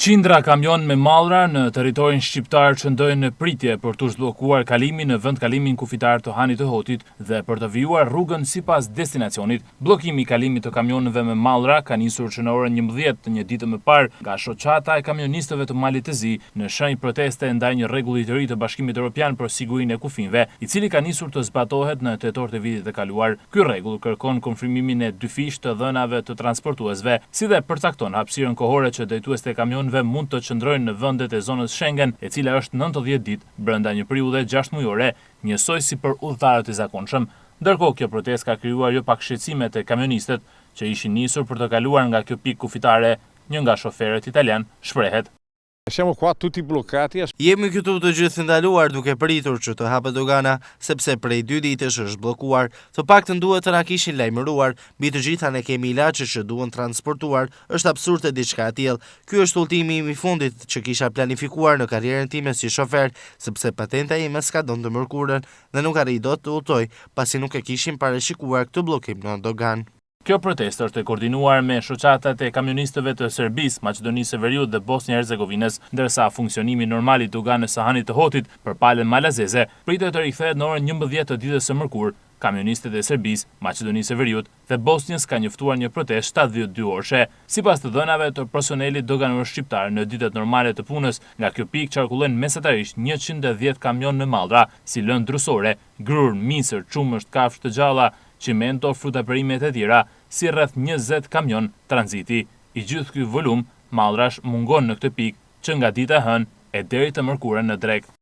Qindra kamionë me mallra në territorin shqiptar qëndrojnë në pritje për t'u zhbllokuar kalimi në vendkalimin kufitar të Hanit të Hotit dhe për të vijuar rrugën sipas destinacionit. Bllokimi i kalimit të kamionëve me mallra ka nisur që në orën 11 të një ditë më parë nga Shoqata e Kamionistëve të Malit të Zi në shenjë proteste ndaj një rregulli të ri të Bashkimit Evropian për sigurinë e kufinjve, i cili ka nisur të zbatohet në tetor të vitit të kaluar. Ky rregull kërkon konfirmimin e dyfishtë të dhënave të transportuesve, si dhe përcakton hapësirën kohore që drejtuesit e kamionëve mund të qëndrojnë në vendet e zonës Schengen, e cila është 90 ditë brenda një periudhe 6 mujore, njësoj si për udhëtarët e zakonshëm. Ndërkohë, kjo protestë ka krijuar jo pak shqetësime te kamionistët që ishin nisur për të kaluar nga kjo pikë kufitare. Një nga shoferët italian shprehet. Siamo qua tutti bloccati. Jemi këtu të gjithë ndaluar duke pritur që të hapet dogana, sepse prej dy ditësh është bllokuar. Të paktën duhet të na kishin lajmëruar. Mbi të gjitha ne kemi ilaçe që duhen transportuar. Është absurde diçka e tillë. Ky është udhëtimi im i fundit që kisha planifikuar në karrierën time si shofer, sepse patenta ime skadon të mërkurën dhe nuk arrij dot të udhtoj, pasi nuk e kishim parashikuar këtë bllokim në dogan. Kjo protestë është e koordinuar me shoqatat e kamionistëve të Serbisë, Maqedonisë së Veriut dhe Bosnjë Hercegovinës, ndërsa funksionimi normal i doganës së Hanit të Hotit për palën malazeze pritet të rikthehet në orën 11 të ditës së mërkurë. Kamionistët e Serbisë, Maqedonisë së Veriut dhe Bosnjës kanë njoftuar një protestë 72 orëshe. Sipas të dhënave të personelit doganor shqiptar në ditët normale të punës, nga kjo pikë qarkullojnë mesatarisht 110 kamion me mallra, si lëndë drusore, grur, misër, qumësht, kafshë të gjalla, çimento, fruta perime të tjera, si rreth 20 kamion tranziti. I gjithë ky volum mallrash mungon në këtë pikë që nga dita e hënë e deri të mërkurën në drekë.